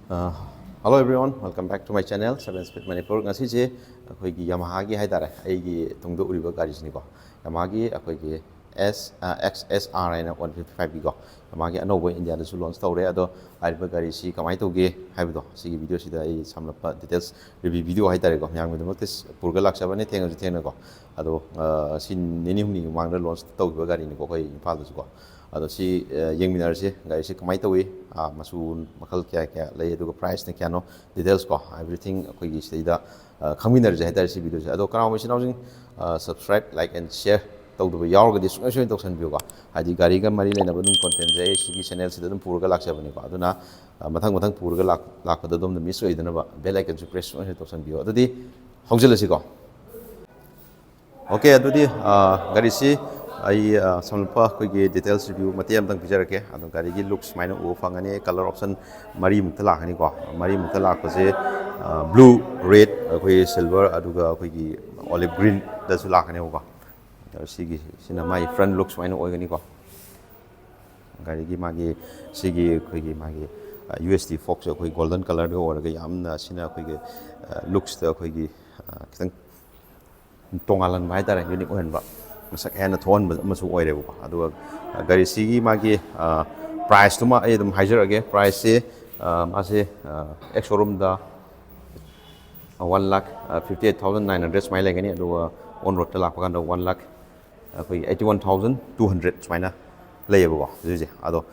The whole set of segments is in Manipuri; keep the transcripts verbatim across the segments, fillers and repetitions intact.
Uh, hello everyone, welcome back to my channel, Seven Speed Manipur. ꯉꯁꯤꯁꯦ ꯑꯩꯈꯣꯏꯒꯤ ꯌꯥꯃꯥꯍꯥꯒꯤ ꯍꯥꯏꯇꯥꯔꯦ, ꯑꯩꯒꯤ ꯇꯨꯡꯗ ꯎꯔꯤꯕ ꯒꯥꯔꯤꯁꯤꯅꯤꯀꯣ, ꯌꯥꯃꯥꯍꯥꯒꯤ ꯑꯩꯈꯣꯏꯒꯤ S, uh, X S R ꯍꯥꯏꯅ ꯋꯥꯟ ꯐꯤꯐꯇꯤ ꯐꯥꯏꯚꯀꯤꯀꯣ, ꯌꯥꯃꯥꯍꯥꯒꯤ ꯑꯅꯧꯕ ꯏꯟꯗꯤꯌꯥꯗꯁꯨ ꯂꯣꯟꯆ ꯇꯧꯔꯦ꯫ ꯑꯗꯣ ꯍꯥꯏꯔꯤꯕ ꯒꯥꯔꯤꯁꯤ ꯀꯃꯥꯏꯅ ꯇꯧꯒꯦ ꯍꯥꯏꯕꯗꯣ ꯁꯤꯒꯤ ꯚꯤꯗꯤꯑꯣꯁꯤꯗ ꯑꯩ ꯁꯝꯂꯞꯄ ꯗꯤꯇꯦꯜꯁ ꯔꯤꯚꯤꯌꯨ ꯚꯤꯗꯤꯑꯣ ꯍꯥꯏꯇꯥꯔꯦꯀꯣ, ꯃꯌꯥꯝꯒꯤꯗꯃꯛꯇ ꯄꯨꯔꯒ ꯂꯥꯛꯆꯕꯅꯦ, ꯊꯦꯡꯉꯁꯨ ꯊꯦꯡꯅꯀꯣ꯫ ꯑꯗꯣ ꯑ, ꯁꯤ ꯅꯤꯅꯤ ꯍꯨꯝꯅꯤꯒꯤ ꯃꯃꯥꯡꯗ ꯂꯣꯟꯆ ꯇꯧꯈꯤꯕ ꯒꯥꯔꯤꯅꯤꯀꯣ ꯑꯩꯈꯣꯏ ꯏꯝꯐꯥꯜꯗꯁꯨꯀꯣ꯫ ꯑꯗꯣ ꯁꯤ, ꯑ, ꯌꯦꯡꯃꯤꯟꯅꯔꯁꯤ, ꯒꯥꯔꯤꯁꯤ ꯀꯃꯥꯏꯅ ꯇꯧꯏ, ꯑ, ꯃꯆꯨ ꯃꯈꯜ ꯀꯌꯥ ꯀꯌꯥ ꯂꯩ, ꯑꯗꯨꯒ ꯄ꯭ꯔꯥꯏꯁꯅ ꯀꯌꯥꯅꯣ, ꯗꯤꯇꯦꯜꯁ ꯀꯣ, everything ꯑꯩꯈꯣꯏꯒꯤ ꯁꯤꯗꯩꯗ, ꯑ, ꯈꯪꯃꯤꯟꯅꯔꯁꯦ ꯍꯥꯏꯇꯥꯔꯦ ꯁꯤ ꯚꯤꯗꯤꯑꯣꯁꯦ꯫ ꯑꯗꯣ ꯀꯅꯥꯒꯨꯝꯕ ꯏꯆꯤꯟ ꯏꯅꯥꯎꯁꯤꯡ, ꯑ, subscribe, like and share ꯇꯧꯗꯕ ꯌꯥꯎꯔꯒꯗꯤ ꯁꯨꯡꯁꯣꯏ ꯁꯣꯏꯗꯅ ꯇꯧꯁꯟꯕꯤꯌꯨꯀꯣ꯫ ꯍꯥꯏꯗꯤ ꯒꯥꯔꯤꯒ ꯃꯔꯤ ꯂꯩꯅꯕ ꯑꯗꯨꯝ ꯀꯣꯟꯇꯦꯟꯁꯦ ꯑꯩ ꯁꯤꯒꯤ ꯆꯦꯅꯦꯜꯁꯤꯗ ꯑꯗꯨꯝ ꯄꯨꯔꯒ ꯂꯥꯛꯆꯕꯅꯤꯀꯣ꯫ ꯑꯗꯨꯅ, ꯑ, ꯃꯊꯪ ꯃꯊꯪ ꯄꯨꯔꯒ ꯂꯥꯛ-, ꯂꯥꯛꯄꯗ ꯑꯗꯣꯝꯅ ꯃꯤꯁ ꯑꯣꯏꯗꯅꯕ ꯕꯦꯜ ꯑꯥꯏꯀꯟꯁꯨ ꯄ꯭ꯔꯦꯁ ꯁꯨꯡꯁꯣꯏ ꯁꯣꯏꯗꯅ ꯇꯧꯁꯟꯕꯤꯌꯨ꯫ ꯑꯗꯨꯗꯤ ꯍꯧꯖꯤꯜꯂꯁꯤꯀꯣ꯫ ꯑꯣꯀꯦ, ꯑꯗꯨꯗꯤ, ꯑ, ꯒꯥꯔꯤꯁꯤ ꯑꯩ, ꯑ, ꯁꯝꯂꯞꯄ ꯑꯩꯈꯣꯏꯒꯤ ꯗꯤꯇꯦꯜꯁ ꯔꯤꯚꯤꯌꯨ ꯃꯇꯦꯛ ꯑꯃꯇꯪ ꯄꯤꯖꯔꯛꯀꯦ꯫ ꯑꯗꯣ ꯒꯥꯔꯤꯒꯤ ꯂꯨꯛ ꯁꯨꯃꯥꯏꯅ ꯎꯕ ꯐꯪꯒꯅꯤ꯫ Colour option ꯃꯔꯤꯃꯨꯛꯇ ꯂꯥꯛꯀꯅꯤꯀꯣ꯫ ꯃꯔꯤꯃꯨꯛꯇ ꯂꯥꯛꯄꯁꯦ, ꯑ, ꯕ꯭ꯂꯨ, ꯔꯦꯗ, ꯑꯩꯈꯣꯏ ꯁꯤꯜꯚꯔ, ꯑꯗꯨꯒ ꯑꯩꯈꯣꯏꯒꯤ ꯑꯣꯂꯤꯚ ꯒ꯭ꯔꯤꯟꯗꯁꯨ ꯂꯥꯛꯀꯅꯦꯕꯀꯣ꯫ ꯑꯗꯣ ꯁꯤꯒꯤ, ꯁꯤꯅ ꯃꯥꯒꯤ ꯐ꯭ꯔꯟ ꯂꯨꯛ ꯁꯨꯃꯥꯏꯅ ꯑꯣꯏꯒꯅꯤꯀꯣ꯫ ꯒꯥꯔꯤꯒꯤ ꯃꯥꯒꯤ ꯁꯤꯒꯤ ꯑꯩꯈꯣꯏꯒꯤ ꯃꯥꯒꯤ, ꯑ, ꯌꯨ ꯑꯦꯁ ꯗꯤ ꯐꯣꯛꯁꯦ ꯑꯩꯈꯣꯏ ꯒꯣꯜꯗꯟ ꯀꯂꯔꯗ ꯑꯣꯏꯔꯒ ꯌꯥꯝꯅ ꯁꯤꯅ ꯑꯩꯈꯣꯏꯒꯤ, ꯑ, ꯂꯨꯛꯁꯇ ꯑꯩꯈꯣꯏꯒꯤ, ꯑ, ꯈꯤꯇꯪ ꯇꯣꯉꯥꯜꯍꯟꯕ ꯍꯥꯏꯇꯥꯔꯦ, ꯌꯨꯅꯤꯛ ꯑꯣꯏꯍꯟꯕ, ꯃꯁꯛ ꯍꯦꯟꯅ ꯊꯣꯛꯍꯟꯕ ꯑꯃꯁꯨ ꯑꯣꯏꯔꯦꯕꯀꯣ꯫ ꯑꯗꯨꯒ, ꯑ, ꯒꯥꯔꯤꯁꯤꯒꯤ ꯃꯥꯒꯤ, ꯑ, ꯄ꯭ꯔꯥꯏꯁꯇꯨꯃ ꯑꯩ ꯑꯗꯨꯝ ꯍꯥꯏꯖꯔꯛꯑꯒꯦ꯫ ꯄ꯭ꯔꯥꯏꯁꯁꯦ, ꯑ, ꯃꯥꯁꯦ, ꯑ, ꯑꯦꯛꯁ ꯁꯣꯔꯨꯝꯗ one lakh fifty eight thousand nine hundred ꯁꯨꯃꯥꯏꯅ ꯂꯩꯒꯅꯤ, ꯑꯗꯨꯒ ꯑꯣꯟ ꯔꯣꯗꯇ ꯂꯥꯛꯄ ꯀꯥꯟꯗ ꯋꯥꯟ ꯂꯥꯈ ꯑꯩꯈꯣꯏꯒꯤ eighty one thousand two hundred ꯁꯨꯃꯥꯏꯅ ꯂꯩꯌꯦꯕꯀꯣ ꯍꯧꯖꯤꯛ ꯍꯧꯖꯤꯛ꯫ ꯑꯗꯣ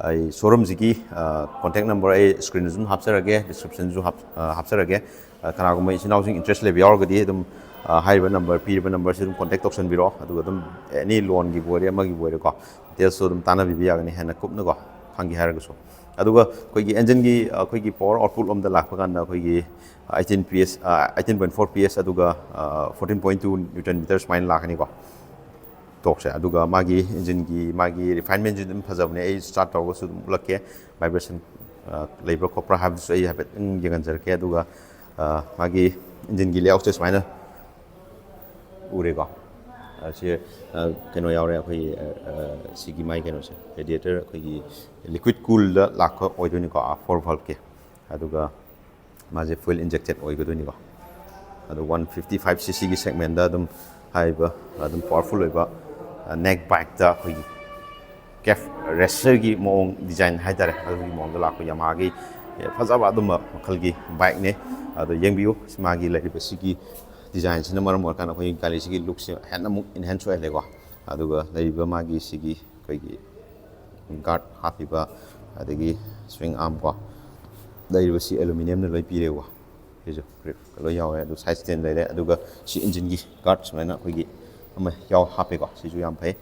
ꯑꯩ ꯁꯣꯔꯨꯝꯁꯤꯒꯤ, ꯑ, ꯀꯣꯟꯇꯦꯛ ꯅꯝꯕꯔ ꯑꯩ ꯁ꯭ꯀ꯭ꯔꯤꯟꯗꯁꯨ ꯑꯗꯨꯝ ꯍꯥꯞꯆꯔꯒꯦ, ꯗꯤꯁꯀ꯭ꯔꯤꯞꯁꯟꯁꯨ ꯍꯥꯞ-, ꯑ, ꯍꯥꯞꯆꯔꯒꯦ꯫ ꯑ, ꯀꯅꯥꯒꯨꯝꯕ ꯏꯆꯤꯟ ꯏꯅꯥꯎꯁꯤꯡ ꯏꯟꯇꯔꯦꯁ ꯂꯩꯕ ꯌꯥꯎꯔꯒꯗꯤ ꯑꯗꯨꯝ, ꯑ, ꯍꯥꯏꯔꯤꯕ ꯅꯝꯕꯔ, ꯄꯤꯔꯤꯕ ꯅꯝꯕꯔꯁꯤ ꯑꯗꯨꯝ ꯀꯣꯟꯇꯦꯛ ꯇꯧꯁꯟꯕꯤꯔꯛꯑꯣ, ꯑꯗꯨꯒ ꯑꯗꯨꯝ ꯑꯦꯅꯤ ꯂꯣꯟꯒꯤꯕꯨ ꯑꯣꯏꯔꯦ ꯑꯃꯒꯤꯕꯨ ꯑꯣꯏꯔꯦꯀꯣ, ꯗꯤꯇꯦꯜꯁꯁꯨ ꯑꯗꯨꯝ ꯇꯥꯟꯅꯕꯤꯕ ꯌꯥꯒꯅꯤ ꯍꯦꯟꯅ ꯀꯨꯞꯅꯀꯣ ꯈꯪꯒꯦ ꯍꯥꯏꯔꯒꯁꯨ꯫ ꯑꯗꯨꯒ ꯑꯩꯈꯣꯏꯒꯤ ꯏꯟꯖꯤꯟꯒꯤ, ꯑꯩꯈꯣꯏꯒꯤ ꯄꯋꯥꯔ ꯑꯥꯎꯠꯄꯨꯠ ꯂꯣꯝꯗ ꯂꯥꯛꯄ ꯀꯥꯟꯗ ꯑꯩꯈꯣꯏꯒꯤ eighteen P S, ꯑ, eighteen point four P S, ꯑꯗꯨꯒ, ꯑ, fourteen point two Newton meter ꯁꯨꯃꯥꯏꯅ ꯂꯥꯛꯀꯅꯤꯀꯣ꯫ ꯇꯣꯛꯁꯦ꯫ ꯑꯗꯨꯒ ꯃꯥꯒꯤ ꯏꯟꯖꯤꯟꯒꯤ ꯃꯥꯒꯤ ꯔꯤꯐꯥꯏꯟꯃꯦꯟꯁꯨ ꯑꯗꯨꯝ ꯐꯖꯕꯅꯦ꯫ ꯑꯩ ꯁ꯭ꯇꯥꯔꯠ ꯇꯧꯔꯒꯁꯨ ꯑꯗꯨꯝ ꯎꯠꯂꯛꯀꯦ, ꯚꯥꯏꯕ꯭ꯔꯦꯁꯟ, ꯑ, ꯂꯩꯕ꯭ꯔꯥ ꯈꯣꯠꯄ꯭ꯔꯥ ꯍꯥꯏꯕꯗꯨꯁꯨ ꯑꯩ ꯍꯥꯏꯐꯦꯠ ꯑꯗꯨꯝ ꯌꯦꯡꯍꯟꯖꯔꯛꯀꯦ꯫ ꯑꯗꯨꯒ, ꯑ, ꯃꯥꯒꯤ ꯏꯟꯖꯤꯟꯒꯤ ꯂꯦꯑꯥꯎꯠꯁꯦ ꯁꯨꯃꯥꯏꯅ ꯎꯔꯦꯀꯣ꯫ ꯑ, ꯁꯤ, ꯑ, ꯀꯩꯅꯣ ꯌꯥꯎꯔꯦ ꯑꯩꯈꯣꯏꯒꯤ, ꯑ, ꯑ, ꯁꯤꯒꯤ ꯃꯥꯒꯤ ꯀꯩꯅꯣꯁꯦ, ꯔꯦꯗꯤꯌꯦꯇꯔ ꯑꯩꯈꯣꯏꯒꯤ ꯂꯤꯀ꯭ꯋꯤꯠ ꯀꯨꯜꯗ ꯂꯥꯛꯄ ꯑꯣꯏꯗꯣꯏꯅꯤꯀꯣ, ꯑ, ꯐꯣꯔ ꯚꯥꯜꯕꯀꯤ꯫ ꯑꯗꯨꯒ ꯃꯥꯁꯦ fuel injected ꯑꯣꯏꯒꯗꯣꯏꯅꯤꯀꯣ꯫ ꯑꯗꯣ ꯋꯥꯟ ꯐꯤꯐꯇꯤ ꯐꯥꯏꯚ ꯁꯤ ꯁꯤꯒꯤ ꯁꯦꯒꯃꯦꯟꯗ ꯑꯗꯨꯝ ꯍꯥꯏꯔꯤꯕ ꯑꯗꯨꯝ ꯄꯋꯥꯔꯐꯨꯜ ꯑꯣꯏꯕ ꯅꯦꯛ ꯕꯥꯏꯛꯇ ꯑꯩꯈꯣꯏꯒꯤ ꯀꯦꯐ ꯔꯦꯁꯔꯒꯤ ꯃꯑꯣꯡ ꯗꯤꯖꯥꯏꯟ ꯍꯥꯏꯇꯥꯔꯦ, ꯑꯗꯨꯒꯤ ꯃꯑꯣꯡꯗ ꯂꯥꯛꯄ ꯌꯥꯃꯥꯍꯥꯒꯤ ꯐꯖꯕ ꯑꯗꯨꯝꯕ ꯃꯈꯜꯒꯤ ꯕꯥꯏꯛꯅꯦ꯫ ꯑꯗꯣ ꯌꯦꯡꯕꯤꯌꯨ, ꯃꯥꯒꯤ ꯂꯩꯔꯤꯕ ꯁꯤꯒꯤ ꯗꯤꯖꯥꯏꯟꯁꯤꯅ ꯃꯔꯝ ꯑꯣꯏꯔꯀꯥꯟꯗ ꯑꯩꯈꯣꯏꯒꯤ ꯒꯥꯔꯤꯁꯤꯒꯤ ꯂꯨꯛꯁꯦ ꯍꯦꯟꯅ ꯑꯃꯨꯛ ꯏꯟꯍꯦꯟꯁ ꯑꯣꯏꯍꯜꯂꯦꯀꯣ꯫ ꯑꯗꯨꯒ ꯂꯩꯔꯤꯕ ꯃꯥꯒꯤ ꯁꯤꯒꯤ ꯑꯩꯈꯣꯏꯒꯤ ꯒꯥꯔꯗ ꯍꯥꯞꯄꯤꯕ, ꯑꯗꯒꯤ ꯁ꯭ꯋꯤꯡ ꯑꯥꯔꯝ ꯀꯣ, ꯂꯩꯔꯤꯕꯁꯤ ꯑꯦꯂꯨꯃꯤꯅꯤꯌꯝꯅ ꯂꯣꯏ ꯄꯤꯔꯦꯀꯣ꯫ ꯁꯤꯁꯨ ꯒ꯭ꯔꯤꯞ ꯂꯣꯏ ꯌꯥꯎꯔꯦ꯫ ꯑꯗꯨ ꯁꯥꯏꯠ ꯁ꯭ꯇꯦꯟ ꯂꯩꯔꯦ꯫ ꯑꯗꯨꯒ ꯁꯤ ꯏꯟꯖꯤꯟꯒꯤ ꯒꯥꯔꯗ ꯁꯨꯃꯥꯏꯅ ꯑꯩꯈꯣꯏꯒꯤ ꯑꯃ ꯌꯥꯎ ꯍꯥꯞꯄꯦꯀꯣ꯫ ꯁꯤꯁꯨ ꯌꯥꯝ ꯐꯩ꯫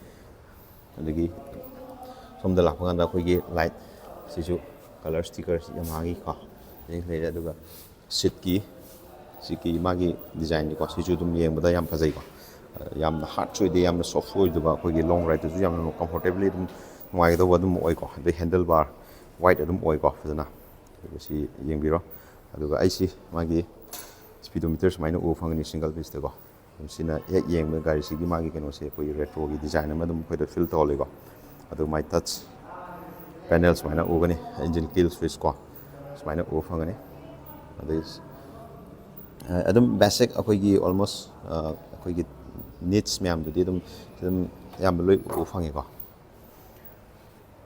ꯑꯗꯒꯤ ꯁꯣꯝꯗ ꯂꯥꯛꯄ ꯀꯥꯟꯗ ꯑꯩꯈꯣꯏꯒꯤ ꯂꯥꯏꯠ, ꯁꯤꯁꯨ ꯀꯂꯔ ꯁ꯭ꯇꯤꯀꯔ ꯌꯥꯃꯥꯍꯥꯒꯤꯀꯣ, ꯑꯗꯩ ꯂꯩꯔꯦ꯫ ꯑꯗꯨꯒ ꯁꯤꯠꯀꯤ, ꯁꯤꯠꯀꯤ ꯃꯥꯒꯤ ꯗꯤꯖꯥꯏꯟꯅꯤꯀꯣ, ꯁꯤꯁꯨ ꯑꯗꯨꯝ ꯌꯦꯡꯕꯗ ꯌꯥꯝ ꯐꯖꯩꯀꯣ꯫ ꯌꯥꯝꯅ ꯍꯥꯔꯠꯁꯨ ꯑꯣꯏꯗꯦ, ꯌꯥꯝꯅ ꯁꯣꯐꯁꯨ ꯑꯣꯏꯗꯕ, ꯑꯩꯈꯣꯏꯒꯤ ꯂꯣꯡ ꯔꯥꯏꯗꯇꯁꯨ ꯌꯥꯝꯅ ꯀꯝꯐꯣꯔꯇꯦꯕꯂꯤ ꯑꯗꯨꯝ ꯅꯨꯡꯉꯥꯏꯒꯗꯧꯕ ꯑꯗꯨꯝ ꯑꯣꯏꯀꯣ꯫ ꯑꯗꯩ ꯍꯦꯟꯗꯜ ꯕꯥꯔ ꯋꯥꯏꯠ ꯑꯗꯨꯝ ꯑꯣꯏꯀꯣ ꯐꯖꯅ꯫ ꯑꯗꯨꯒ ꯁꯤ ꯌꯦꯡꯕꯤꯔꯣ꯫ ꯑꯗꯨꯒ ꯑꯩꯁꯤ ꯃꯥꯒꯤ ꯁ꯭ꯄꯤꯗꯣꯃꯤꯇꯔ ꯁꯨꯃꯥꯏꯅ ꯎꯕ ꯐꯪꯒꯅꯤ ꯁꯤꯡꯒꯜ ꯄꯤꯁꯇꯀꯣ꯫ ꯁꯤꯅ ꯍꯦꯛ ꯌꯦꯡꯕꯗ ꯒꯥꯔꯤꯁꯤꯒꯤ ꯃꯥꯒꯤ ꯀꯩꯅꯣꯁꯦ ꯑꯩꯈꯣꯏꯒꯤ ꯔꯦꯇ꯭ꯔꯣꯒꯤ ꯗꯤꯖꯥꯏꯟ ꯑꯃ ꯑꯗꯨꯝ ꯑꯩꯈꯣꯏꯗ ꯐꯤꯜ ꯇꯧꯍꯜꯂꯤꯀꯣ꯫ ꯑꯗꯨ ꯃꯥꯏ ꯇꯆ ꯄꯦꯅꯦꯜ ꯁꯨꯃꯥꯏꯅ ꯎꯒꯅꯤ, ꯏꯟꯖꯤꯟ ꯀꯤꯜ ꯁ꯭ꯋꯤꯆ ꯀꯣ, ꯁꯨꯃꯥꯏꯅ ꯎꯕ ꯐꯪꯒꯅꯤ꯫ ꯑꯗꯩ ꯑꯗꯨꯝ ꯕꯦꯁꯤꯛ ꯑꯩꯈꯣꯏꯒꯤ ꯑꯣꯜꯃꯣꯁ ꯑꯩꯈꯣꯏꯒꯤ ꯅꯤꯠꯁ ꯃꯌꯥꯝꯗꯨꯗꯤ ꯑꯗꯨꯝ ꯑꯗꯨꯝ ꯑꯌꯥꯝꯕ ꯂꯣꯏ ꯎꯕ ꯐꯪꯉꯤꯀꯣ꯫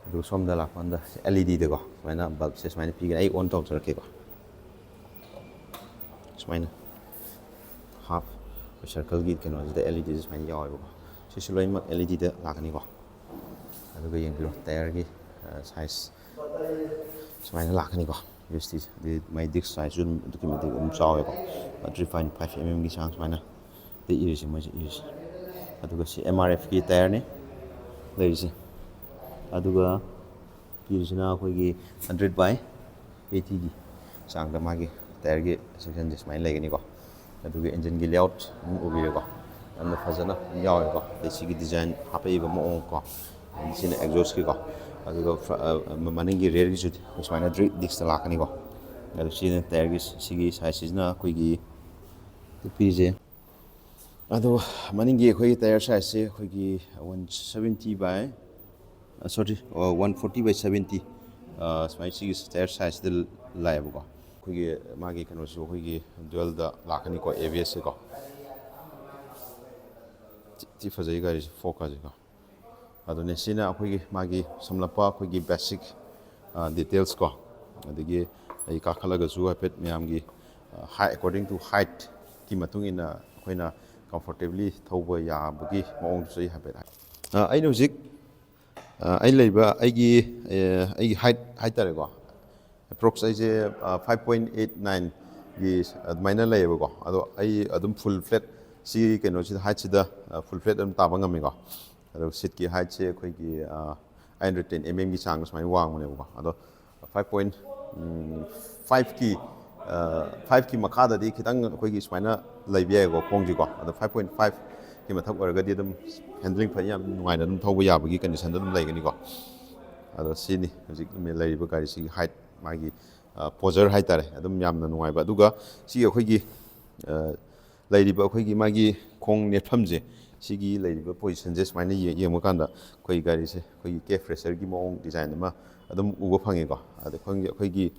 ꯑꯗꯨꯒ ꯁꯣꯝꯗ ꯂꯥꯛꯄ ꯀꯥꯟꯗ ꯑꯦꯜ ꯏ ꯗꯤꯗꯀꯣ ꯁꯨꯃꯥꯏꯅ ꯕꯜꯕꯁꯦ ꯁꯨꯃꯥꯏꯅ ꯄꯤꯒꯅꯤ꯫ ꯑꯩ ꯑꯣꯟ ꯇꯧꯖꯔꯛꯀꯦꯀꯣ꯫ ꯁꯨꯃꯥꯏꯅ ꯍꯥꯐ ꯁꯔꯀꯜꯒꯤ ꯀꯩꯅꯣꯁꯤꯗ ꯑꯦꯜ ꯏ ꯗꯤꯁꯦ ꯁꯨꯃꯥꯏꯅ ꯌꯥꯎꯋꯦꯕꯀꯣ꯫ ꯁꯤꯁꯨ ꯂꯣꯏꯅꯃꯛ ꯑꯦꯜ ꯏ ꯗꯤꯗ ꯂꯥꯛꯀꯅꯤꯀꯣ꯫ ꯑꯗꯨꯒ ꯌꯦꯡꯕꯤꯔꯣ, ꯇꯥꯌꯔꯒꯤ ꯁꯥꯏꯖ ꯁꯨꯃꯥꯏꯅ ꯂꯥꯛꯀꯅꯤꯀꯣ꯫ ꯌꯨ ꯑꯦꯁ ꯇꯤ ꯑꯗꯩ ꯃꯥꯏ ꯗꯤꯁ ꯁꯥꯏꯖꯁꯨ ꯑꯗꯨꯝ ꯑꯗꯨꯛꯀꯤ ꯃꯇꯤꯛ ꯑꯗꯨꯝ ꯆꯥꯎꯋꯦꯀꯣ꯫ ꯊ꯭ꯔꯤ ꯄꯣꯏꯟ ꯐꯥꯏꯚ ꯑꯦꯝ ꯑꯦꯝꯒꯤ ꯆꯥꯡ ꯁꯨꯃꯥꯏꯅ ꯑꯗꯩ ꯏꯔꯤꯁꯦ, ꯃꯣꯏꯁꯦ ꯏꯔꯤꯁꯦ꯫ ꯑꯗꯨꯒ ꯁꯤ ꯑꯦꯝ ꯑꯥꯔ ꯑꯦꯐꯀꯤ ꯇꯥꯌꯔꯅꯤ ꯂꯩꯔꯤꯁꯦ꯫ ꯑꯗꯨꯒ ꯄꯤꯔꯤꯁꯤꯅ ꯑꯩꯈꯣꯏꯒꯤ ꯍꯟꯗ꯭ꯔꯦꯠ ꯕꯥꯏ ꯑꯩꯠꯇꯤꯒꯤ ꯆꯥꯡꯗ ꯃꯥꯒꯤ ꯇꯥꯌꯔꯒꯤ ꯁꯦꯛꯁꯟꯁꯦ ꯁꯨꯃꯥꯏꯅ ꯂꯩꯒꯅꯤꯀꯣ꯫ ꯑꯗꯨꯒ ꯏꯟꯖꯤꯟꯒꯤ ꯂꯦꯑꯥꯎꯠ ꯑꯗꯨꯝ ꯎꯕꯤꯔꯦꯀꯣ, ꯌꯥꯝꯅ ꯐꯖꯅ ꯑꯗꯨꯝ ꯌꯥꯎꯋꯦꯀꯣ꯫ ꯑꯗꯩ ꯁꯤꯒꯤ ꯗꯤꯖꯥꯏꯟ ꯍꯥꯞꯄꯛꯏꯕ ꯃꯑꯣꯡ ꯀꯣ, ꯁꯤꯅ ꯑꯦꯛꯖꯣꯁꯀꯤꯀꯣ꯫ ꯑꯗꯨꯒ ꯐ꯭ꯔ-, ꯑ, ꯃꯅꯤꯡꯒꯤ ꯔꯤꯌꯔꯒꯤꯁꯨ ꯁꯨꯃꯥꯏꯅ ꯗ꯭ꯔꯤ ꯗꯤꯁꯇ ꯂꯥꯛꯀꯅꯤꯀꯣ꯫ ꯑꯗꯨ ꯁꯤꯅ ꯇꯥꯌꯔꯒꯤ ꯁꯤꯒꯤ ꯁꯥꯏꯖꯁꯤꯅ ꯑꯩꯈꯣꯏꯒꯤ ꯄꯤꯔꯤꯁꯦ꯫ ꯑꯗꯣ ꯃꯅꯤꯡꯒꯤ ꯑꯩꯈꯣꯏꯒꯤ ꯇꯥꯌꯔ ꯁꯥꯏꯖꯁꯦ ꯑꯩꯈꯣꯏꯒꯤ one seventy by, sorry, one forty by seventy uh, ꯁꯨꯃꯥꯏꯅ ꯁꯤꯒꯤ ꯁ꯭ꯇꯦꯌꯔ ꯁꯥꯏꯖꯁꯤꯗ ꯂꯥꯛꯑꯦꯕꯀꯣ꯫ ꯑꯩꯈꯣꯏꯒꯤ ꯃꯥꯒꯤ ꯀꯩꯅꯣꯁꯨ ꯑꯩꯈꯣꯏꯒꯤ ꯗ꯭ꯌꯨꯑꯦꯜꯗ ꯂꯥꯛꯀꯅꯤꯀꯣ, ꯑꯦ ꯕꯤ ꯑꯦꯁꯁꯦꯀꯣ꯫ ꯊꯤ, ꯊꯤ ꯐꯖꯩ ꯒꯥꯔꯤꯁꯦ, ꯐꯣꯛꯀꯁꯦꯀꯣ꯫ ꯑꯗꯨꯅꯦ ꯁꯤꯅ ꯑꯩꯈꯣꯏꯒꯤ ꯃꯥꯒꯤ ꯁꯝꯂꯞꯄ ꯑꯩꯈꯣꯏꯒꯤ ꯕꯦꯁꯤꯛ, ꯑ, ꯗꯤꯇꯦꯜꯁ ꯀꯣ꯫ ꯑꯗꯒꯤ ꯑꯩ ꯀꯥꯈꯠꯂꯒꯁꯨ ꯍꯥꯏꯐꯦꯠ ꯃꯌꯥꯝꯒꯤ, ꯑ, ꯍꯥꯏ, according to height ꯀꯤ ꯃꯇꯨꯡ ꯏꯟꯅ ꯑꯩꯈꯣꯏꯅ comfortably ꯊꯧꯕ ꯌꯥꯕꯒꯤ ꯃꯑꯣꯡꯗꯨꯁꯨ ꯑꯩ ꯍꯥꯏꯐꯦꯠ ꯍꯥꯏ-, ꯑ, ꯑꯩꯅ ꯍꯧꯖꯤꯛ, ꯑ, ꯑꯩ ꯂꯩꯕ ꯑꯩꯒꯤ, ꯑ, ꯑꯩꯒꯤ height ꯍꯥꯏꯇꯥꯔꯦꯀꯣ, approx ꯑꯩꯁꯦ, ꯑ, five point eight nine ꯒꯤ ꯑꯗꯨꯃꯥꯏꯅ ꯂꯩꯌꯦꯕꯀꯣ꯫ ꯑꯗꯣ ꯑꯩ ꯑꯗꯨꯝ full flat ꯁꯤ ꯀꯩꯅꯣꯁꯤꯗ, height ꯁꯤꯗ, ꯑ, full flat ꯑꯗꯨꯝ ꯇꯥꯕ ꯉꯝꯃꯤꯀꯣ꯫ ꯑꯗꯣ seat ꯀꯤ height ꯁꯦ ꯑꯩꯈꯣꯏꯒꯤ, ꯑ, eight hundred ten M M ꯒꯤ ꯆꯥꯡ ꯁꯨꯃꯥꯏꯅ ꯋꯥꯡꯕꯅꯦꯕꯀꯣ꯫ ꯑꯗꯣ five point five ꯀꯤ, ꯑ, five ꯀꯤ ꯃꯈꯥꯗꯗꯤ ꯈꯤꯇꯪ ꯑꯩꯈꯣꯏꯒꯤ ꯁꯨꯃꯥꯏꯅ ꯂꯩꯕ ꯌꯥꯏꯀꯣ, ꯈꯣꯡꯁꯤꯀꯣ꯫ ꯑꯗꯣ five point five ꯀꯤ ꯃꯊꯛ ꯑꯣꯏꯔꯒꯗꯤ ꯑꯗꯨꯝ handling ꯐꯖꯅ ꯌꯥꯝ ꯅꯨꯡꯉꯥꯏꯅ ꯑꯗꯨꯝ ꯊꯧꯕ ꯌꯥꯕꯒꯤ condition ꯗ ꯑꯗꯨꯝ ꯂꯩꯒꯅꯤꯀꯣ꯫ ꯑꯗꯣ ꯁꯤꯅꯤ ꯍꯧꯖꯤꯛ ꯂꯩꯔꯤꯕ ꯒꯥꯔꯤꯁꯤꯒꯤ height, ꯃꯥꯒꯤ, ꯑ, posture ꯍꯥꯏꯇꯥꯔꯦ, ꯑꯗꯨꯝ ꯌꯥꯝꯅ ꯅꯨꯡꯉꯥꯏꯕ꯫ ꯑꯗꯨꯒ ꯁꯤ ꯑꯩꯈꯣꯏꯒꯤ, ꯑ, ꯂꯩꯔꯤꯕ ꯑꯩꯈꯣꯏꯒꯤ ꯃꯥꯒꯤ ꯈꯣꯡ ꯅꯦꯠꯐꯝꯁꯦ, ꯁꯤꯒꯤ ꯂꯩꯔꯤꯕ position ꯁꯦ ꯁꯨꯃꯥꯏꯅ ꯌꯦ-, ꯌꯦꯡꯕ ꯀꯥꯟꯗ ꯑꯩꯈꯣꯏ ꯒꯥꯔꯤꯁꯦ ꯑꯩꯈꯣꯏꯒꯤ Cafe Racer ꯒꯤ ꯃꯑꯣꯡ design ꯑꯃ ꯑꯗꯨꯝ ꯎꯕ ꯐꯪꯉꯦꯀꯣ꯫ ꯑꯗ ꯑꯩꯈꯣꯏꯒꯤ, ꯑꯩꯈꯣꯏꯒꯤ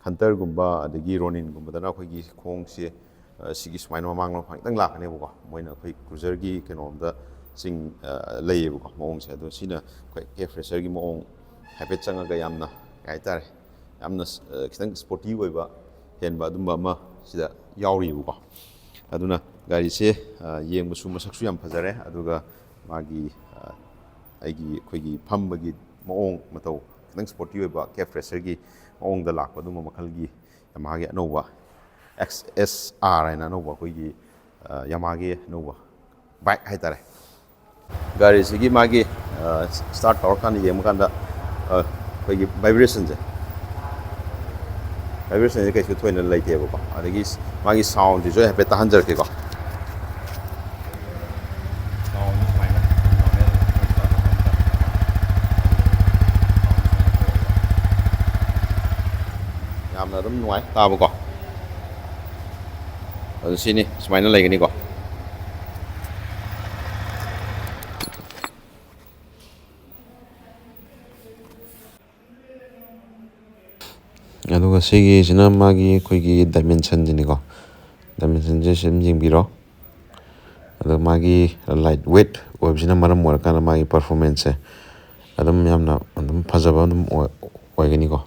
Hunter ꯒꯨꯝꯕ ꯑꯗꯒꯤ Ronin ꯒꯨꯝꯕꯗꯅ ꯑꯩꯈꯣꯏꯒꯤ ꯈꯣꯡꯁꯦ, ꯑ, ꯁꯤꯒꯤ ꯁꯨꯃꯥꯏꯅ ꯃꯃꯥꯡꯂꯣꯝ ꯈꯤꯇꯪ ꯂꯥꯛꯀꯅꯦꯕꯀꯣ꯫ ꯃꯣꯏꯅ ꯑꯩꯈꯣꯏ Cruiser ꯒꯤ ꯀꯩꯅꯣꯝꯗ ꯆꯤꯡ, ꯑ, ꯂꯩꯌꯦꯕꯀꯣ, ꯃꯑꯣꯡꯁꯦ꯫ ꯑꯗꯣ ꯁꯤꯅ ꯑꯩꯈꯣꯏ Cafe Racer ꯒꯤ ꯃꯑꯣꯡ ꯍꯥꯏꯐꯦꯠ ꯆꯪꯉꯒ ꯌꯥꯝꯅ, ꯀꯩ ꯍꯥꯏꯇꯥꯔꯦ, ꯌꯥꯝꯅ, ꯑ, ꯈꯤꯇꯪ sporty ꯑꯣꯏꯕ ꯍꯦꯟꯕ ꯑꯗꯨꯝꯕ ꯑꯃ ꯁꯤꯗ ꯌꯥꯎꯔꯤꯕꯀꯣ꯫ ꯑꯗꯨꯅ ꯒꯥꯔꯤꯁꯦ, ꯑ, ꯌꯦꯡꯕꯁꯨ ꯃꯁꯛꯁꯨ ꯌꯥꯝ ꯐꯖꯔꯦ, ꯑꯗꯨꯒ ꯃꯥꯒꯤ, ꯑ, ꯑꯩꯒꯤ, ꯑꯩꯈꯣꯏꯒꯤ ꯐꯝꯕꯒꯤ ꯃꯑꯣꯡ ꯃꯇꯧ ꯈꯤꯇꯪ sporty ꯑꯣꯏꯕ Cafe Racer ꯒꯤ ꯃꯑꯣꯡꯗ ꯂꯥꯛꯄ ꯑꯗꯨꯝꯕ ꯃꯈꯜꯒꯤ Yamaha ꯒꯤ ꯑꯅꯧꯕ X S R ꯍꯥꯏꯅ ꯑꯅꯧꯕ ꯑꯩꯈꯣꯏꯒꯤ, ꯑ, Yamaha ꯒꯤ ꯑꯅꯧꯕ bike ꯍꯥꯏꯇꯥꯔꯦ꯫ ꯒꯥꯔꯤꯁꯤꯒꯤ ꯃꯥꯒꯤ, ꯑ, start ꯇꯧꯔꯀꯥꯟꯗ ꯌꯦꯡꯕ ꯀꯥꯟꯗ, ꯑ, ꯑꯩꯈꯣꯏꯒꯤ vibration ꯁꯦ, vibration ꯁꯦ ꯀꯩꯁꯨ ꯊꯣꯏꯅ ꯂꯩꯇꯦꯕꯀꯣ꯫ ꯑꯗꯒꯤ ꯃꯥꯒꯤ sound ꯁꯤꯁꯨ ꯑꯩ ꯍꯥꯏꯐꯦꯠ ꯇꯥꯍꯟꯖꯔꯛꯀꯦꯀꯣ꯫ Sound ꯁꯨꯃꯥꯏꯅ ꯌꯥꯝꯅ ꯑꯗꯨꯝ ꯅꯨꯡꯉꯥꯏ ꯇꯥꯕꯀꯣ꯫ ꯑꯗꯨ ꯁꯤꯅꯤ, ꯁꯨꯃꯥꯏꯅ ꯂꯩꯒꯅꯤꯀꯣ꯫ ꯑꯗꯨꯒ ꯁꯤꯒꯤꯁꯤꯅ ꯃꯥꯒꯤ ꯑꯩꯈꯣꯏꯒꯤ ꯗꯥꯏꯃꯦꯟꯁꯟꯁꯤꯅꯤꯀꯣ꯫ ꯗꯥꯏꯃꯦꯟꯁꯟꯁꯦ ꯁꯨꯝ ꯌꯦꯡꯕꯤꯔꯣ꯫ ꯑꯗꯣ ꯃꯥꯒꯤ ꯂꯥꯏꯠ ꯋꯦꯠ ꯑꯣꯏꯕꯁꯤꯅ ꯃꯔꯝ ꯑꯣꯏꯔꯀꯥꯟꯗ ꯃꯥꯒꯤ ꯄꯔꯐꯣꯔꯃꯦꯟꯁꯁꯦ ꯑꯗꯨꯝ ꯌꯥꯝꯅ ꯑꯗꯨꯝ ꯐꯖꯕ ꯑꯗꯨꯝ ꯑꯣꯏ-, ꯑꯣꯏꯒꯅꯤꯀꯣ꯫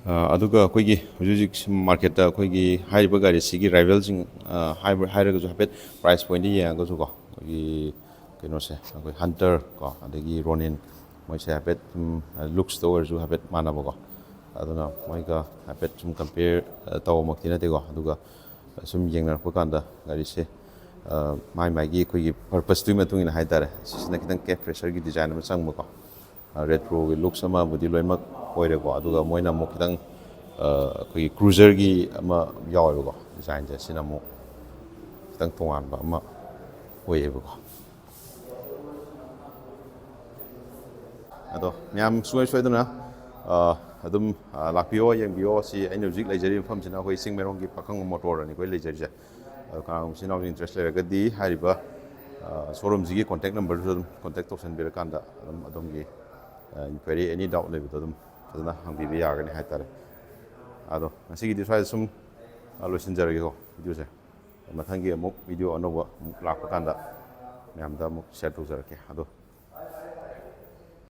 ꯑ, ꯑꯗꯨꯒ ꯑꯩꯈꯣꯏꯒꯤ ꯍꯧꯖꯤꯛ ꯍꯧꯖꯤꯛ ꯃꯥꯔꯀꯦꯠꯇ ꯑꯩꯈꯣꯏꯒꯤ ꯍꯥꯏꯔꯤꯕ ꯒꯥꯔꯤꯁꯤꯒꯤ ꯔꯥꯏꯚꯦꯜꯁꯤꯡ, ꯑ, ꯍꯥꯏꯕ-, ꯍꯥꯏꯔꯒꯁꯨ ꯍꯥꯏꯐꯦꯠ ꯄ꯭ꯔꯥꯏꯁ ꯄꯣꯏꯟꯗ ꯌꯦꯡꯉꯒꯁꯨꯀꯣ, ꯑꯩꯈꯣꯏꯒꯤ ꯀꯩꯅꯣꯁꯦ, ꯑꯩꯈꯣꯏ ꯍꯟꯇꯔ ꯀꯣ, ꯑꯗꯒꯤ ꯔꯣꯅꯤꯟ, ꯃꯣꯏꯁꯦ ꯍꯥꯏꯐꯦꯠ ꯁꯨꯝ ꯂꯨꯛꯁꯇ ꯑꯣꯏꯔꯁꯨ ꯍꯥꯏꯐꯦꯠ ꯃꯥꯟꯅꯕꯀꯣ꯫ ꯑꯗꯨꯅ ꯃꯣꯏꯒ ꯍꯥꯏꯐꯦꯠ ꯁꯨꯝ ꯀꯝꯄꯤꯌꯔ ꯇꯧꯕꯃꯛꯇꯤ ꯅꯠꯇꯦꯀꯣ꯫ ꯑꯗꯨꯒ ꯁꯨꯝ ꯌꯦꯡꯅꯔꯛꯄ ꯀꯥꯟꯗ ꯒꯥꯔꯤꯁꯦ, ꯑ, ꯃꯥꯏ ꯃꯥꯏꯒꯤ ꯑꯩꯈꯣꯏꯒꯤ ꯄꯔꯄꯁꯇꯨꯒꯤ ꯃꯇꯨꯡ ꯏꯟꯅ ꯍꯥꯏꯇꯥꯔꯦ, ꯁꯤꯁꯤꯅ ꯈꯤꯇꯪ ꯀꯦꯞ ꯔꯦꯁꯔꯒꯤ ꯗꯤꯖꯥꯏꯟ ꯑꯃ ꯆꯪꯕꯀꯣ꯫ ꯔꯦꯇ꯭ꯔꯣꯒꯤ ꯂꯨꯛꯁ ꯑꯃꯕꯨꯗꯤ ꯂꯣꯏꯅꯃꯛ ꯑꯣꯏꯔꯦꯀꯣ, ꯑꯗꯨꯒ ꯃꯣꯏꯅ ꯑꯃꯨꯛ ꯈꯤꯇꯪ, ꯑ, ꯑꯩꯈꯣꯏꯒꯤ ꯀ꯭ꯔꯨꯖꯔꯒꯤ ꯑꯃ ꯌꯥꯎꯋꯦꯕꯀꯣ, ꯗꯤꯖꯥꯏꯟꯁꯦ꯫ ꯁꯤꯅ ꯑꯃꯨꯛ ꯈꯤꯇꯪ ꯇꯣꯉꯥꯟꯕ ꯑꯃ ꯑꯣꯏꯌꯦꯕꯀꯣ꯫ ꯑꯗꯣ ꯃꯌꯥꯝ ꯁꯨꯡꯁꯣꯏ ꯁꯣꯏꯗꯅ, ꯑ, ꯑꯗꯨꯝ, ꯑ, ꯂꯥꯛꯄꯤꯌꯣ, ꯌꯦꯡꯕꯤꯌꯣ꯫ ꯁꯤ ꯑꯩꯅ ꯍꯧꯖꯤꯛ ꯂꯩꯖꯔꯤꯕ ꯃꯐꯝꯁꯤꯅ ꯑꯩꯈꯣꯏ ꯆꯤꯡꯃꯩꯔꯣꯡꯒꯤ ꯄꯥꯈꯪꯕ ꯃꯣꯇꯣꯔꯗꯅꯤ ꯑꯩꯈꯣꯏ ꯂꯩꯖꯔꯤꯁꯦ꯫ ꯑꯗꯣ ꯀꯅꯥꯒꯨꯝꯕ ꯏꯆꯤꯟ ꯏꯅꯥꯎꯁꯤꯡ ꯏꯟꯇꯔꯦꯁ ꯂꯩꯔꯒꯗꯤ ꯍꯥꯏꯔꯤꯕ, ꯑ, ꯁꯣꯔꯨꯝꯁꯤꯒꯤ ꯀꯣꯟꯇꯦꯛ ꯅꯝꯕꯔꯗꯨꯁꯨ ꯑꯗꯨꯝ ꯀꯣꯟꯇꯦꯛ ꯇꯧꯁꯟꯕꯤꯔꯀꯥꯟꯗ ꯑꯗꯨꯝ ꯑꯗꯣꯝꯒꯤ, ꯑ, ꯏꯟꯀ꯭ꯋꯥꯏꯔꯤ, ꯑꯦꯅꯤ ꯗꯥꯎꯠ ꯂꯩꯕꯗꯣ ꯑꯗꯨꯝ ꯐꯖꯅ ꯍꯪꯕꯤꯕ ꯌꯥꯒꯅꯤ ꯍꯥꯏꯇꯥꯔꯦ꯫ ꯑꯗꯣ ꯉꯁꯤꯒꯤꯗꯤ ꯁ꯭ꯋꯥꯏꯗ ꯁꯨꯝ, ꯑ, ꯂꯣꯏꯁꯤꯟꯖꯔꯒꯦꯀꯣ ꯚꯤꯗꯤꯑꯣꯁꯦ꯫ ꯃꯊꯪꯒꯤ ꯑꯃꯨꯛ ꯚꯤꯗꯤꯑꯣ ꯑꯅꯧꯕ ꯑꯃꯨꯛ ꯂꯥꯛꯄ ꯀꯥꯟꯗ ꯃꯌꯥꯝꯗ ꯑꯃꯨꯛ ꯁꯤꯌꯔ ꯇꯧꯖꯔꯛꯀꯦ꯫ ꯑꯗꯣ